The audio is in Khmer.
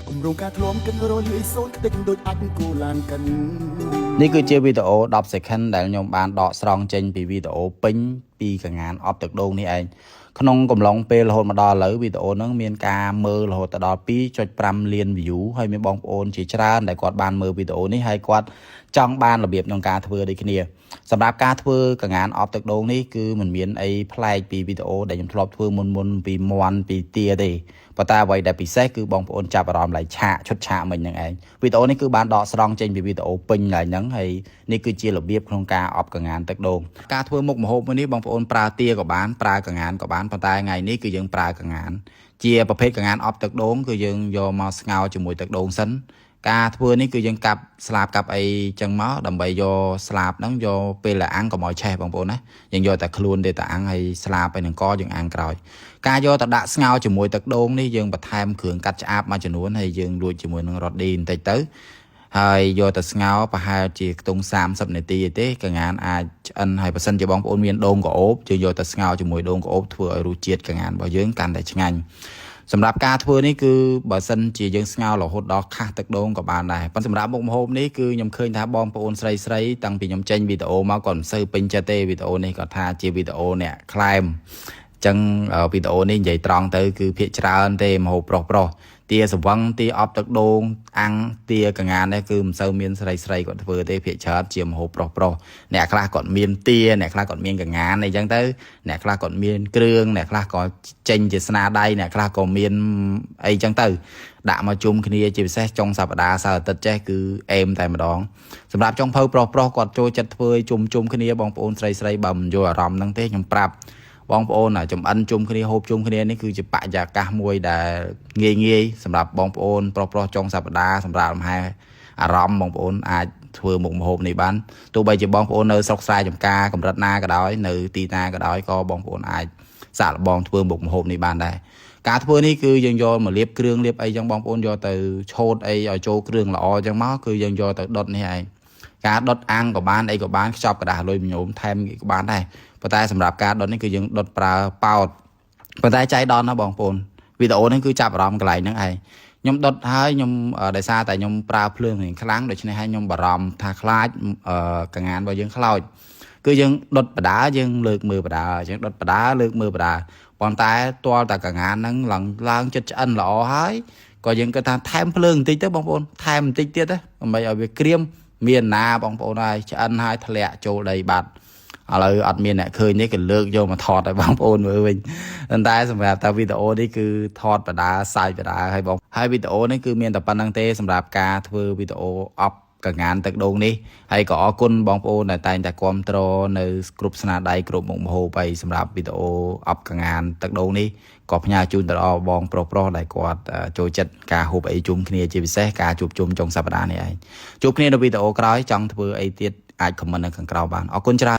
គម្រោងការធ្លាំកិនរលាយសូនខ្ទេចដូចអាចគូឡានកិន នេះគឺជាវីដេអូ10 second ដែលខ្ញុំបានដកស្រង់ចេញពីវីដេអូពេញពីកងានអប់ទឹកដូងនេះឯងក្នុងកំឡុងពេលរហូតមកដល់ឥឡូវវីដេអូហ្នឹងមានការមើលរហូតដល់2.5លាន view ហើយមានបងប្អូនជាច្រើនដែលគាត់បានមើលវីដេអូនេះហើយគាត់ចង់បានរបៀបក្នុងការធ្វើដូចគ្នាសម្រាប់ការធ្វើកងានអប់ទឹកដូងនេះគឺมันមានអីប្លែកពីវីដេអូដែលខ្ញុំធ្លាប់ធ្វើមុនមុនពីមន់ពីទាទេប៉ុន្តែអ្វីដែលពិសេសគឺបងប្អូនចាប់អារម្មណ៍ឡៃឆាកឈុតឆាកមិញហ្នឹងឯងវីដេអូនេះគឺបានដកស្រង់ចេញពីវីដេអូពេញឡើយហ្នឹងហើយនេះគឺជារបៀបក្នុងការអប់កងានទឹកដូងការធ្វើមុខម្ហូបមួយនេះបងប្អូនប្រើទាក៏បានប្រើកងានក៏បានប៉ុន្តែថ្ងៃនេះគឺយើងប្រើកងានជាប្រភេទកងានអប់ទឹកដូងគឺយើងយកមកស្ងោរជាមួយទឹកដូងសិនការធ្វើនេះគឺយើងកាប់ស្លាបកាប់អីចឹងមកដើម្បីយកស្លាបហ្នឹងយកពេលដែលអាំងកុំឲ្យឆេះបងប្អូនណាយើងយកតែខ្លួនទេតែអាំងហើយស្លាបហើយនឹងកយើងអាំងក្រោយការយកទៅដាក់ស្ងោរជាមួយទឹកដូងនេះយើងបន្ថែមគ្រឿងកាត់ឆ្អាបមួយចំនួនហើយយើងលួចជាមួយនឹងរ៉ូឌីបន្តិចទៅហើយយកទៅស្ងោរប្រហែលជាខ្ទង់30នាទីទេកងានអាចឆ្អិនហើយបើសិនជាបងប្អូនមានដូងក្រអូបយើងយកទៅស្ងោរជាមួយដូងក្រអូបធ្វើឲ្យរសជាតិកងានរបស់យើងកាន់តែឆ្ងាញ់សម្រាប់ការធ្វើនេះគឺបើសិនជាយើងស្ងោររហូតដល់ខាស់ទឹកដូងក៏បានដែរប៉ុន្តែសម្រាប់មុខម្ហូបនេះគឺខ្ញុំឃើញថាបងប្អូនស្រីស្រីតាំងពីខ្ញុំចេញវីដេអូមកគាត់មិនសូវពេញចិត្តទេវីដេអូនេះគាត់ថាជាវីដេអូអ្នកក្លែមចឹងវីដេអូនេះនិយាយត្រង់ទៅគឺភាកច្រើនទេម្ហូបប្រុសប្រុសទាសវឹងទាអប់ទឹកដូងអាំងទាកងាននេះគឺមិនសូវមានស្រីស្រីគាត់ធ្វើទេភាកច្រើនជាម្ហូបប្រុសប្រុសអ្នកខ្លះគាត់មានទាអ្នកខ្លះគាត់មានកងានអីចឹងទៅអ្នកខ្លះគាត់មានគ្រឿងអ្នកខ្លះក៏ចេញជាស្នាដៃអ្នកខ្លះក៏មានអីចឹងទៅដាក់មកជុំគ្នាជាពិសេសចុងសប្តាហ៍សៅរ៍អាទិត្យចេះគឺអេមតែម្ដងសម្រាប់ចុងភៅប្រុសប្រុសគាត់ចូលចិត្តធ្វើជុំជុំគ្នាបងប្អូនស្រីស្រីបើមិនយល់អារម្មណ៍ហ្នឹងទេខ្ញុំប្រាប់បងប្អូនចំអិនជុំគ្នាហូបជុំគ្នានេះគឺជាបរិយាកាសមួយដែលងាយងាយសម្រាប់បងប្អូនប្រុសប្រុសចុងសប្តាហ៍សម្រាប់លំហែអារម្មណ៍បងប្អូនអាចធ្វើមុខម្ហូបនេះបានទោះបីជាបងប្អូននៅស្រុកស្រែចម្ការកម្រិតណាក៏ដោយនៅទីណាក៏ដោយក៏បងប្អូនអាចសាកល្បងធ្វើមុខម្ហូបនេះបានដែរការធ្វើនេះគឺយើងយកមកលាបគ្រឿងលាបអីចឹងបងប្អូនយកទៅឆូតអីឲ្យចូលគ្រឿងល្អចឹងមកគឺយើងយកទៅដុតនេះឯងការដុតអាំងក៏បានអីក៏បានខ្ចប់ក្រដាសលុយញោមថែមក៏បានដែរប៉ុន្តែសម្រាប់ការដុតនេះគឺយើងដុតប្រើប៉ោតប៉ុន្តែចៃដន្យណាបងប្អូនវីដេអូនេះគឺចាប់អារម្មណ៍កន្លែងហ្នឹងឯងខ្ញុំដុតហើយខ្ញុំដោយសារតែខ្ញុំប្រើភ្លើងរៀងខ្លាំងដូច្នេះហើយខ្ញុំបារម្ភថាខ្លាចកងានរបស់យើងខ្លោចគឺយើងដុតបដាយើងលើកមើលបដាយើងដុតបដាលើកមើលបដាប៉ុន្តែទាល់តែកងានហ្នឹងឡើងឡើងចិត្តឆ្អិនល្អហើយក៏យើងគិតថាថែមភ្លើងបន្តិចទៅបងប្អូនថែមបន្តិចទៀតទៅដើម្បីឲ្យវាក្រៀមមានណាបងប្អូនហើយឆ្អិនហើយធ្លាក់ចូលដីបាត់ឥឡូវអត់មានអ្នកឃើញនេះក៏លើកយកមកថតឲ្យបងប្អូនមើលវិញប៉ុន្តែសម្រាប់តែវីដេអូនេះគឺថតបដាសាយបដាឲ្យបងហើយវីដេអូនេះគឺមានតែប៉ុណ្្នឹងទេសម្រាប់ការធ្វើវីដេអូអប់កងានទឹកដូងនេះហើយក៏អរគុណបងប្អូនដែលតែងតែគ្រប់គ្រងនៅគ្រប់ស្នាដៃគ្រប់មុខម្ហូបហើយសម្រាប់វីដេអូអប់កងានទឹកដូងនេះក៏ផ្ញើជូនទៅដល់បងប្រុសប្រុសដែលគាត់ចូលចិត្តការហូបអីជុំគ្នាជាពិសេសការជួបជុំចុងសប្តាហ៍នេះឯងជួបគ្នានៅវីដេអូក្រោយចង់ធ្វើអីទៀតអាច comment នៅខាងក្រោមបានអរគុណច្រើន។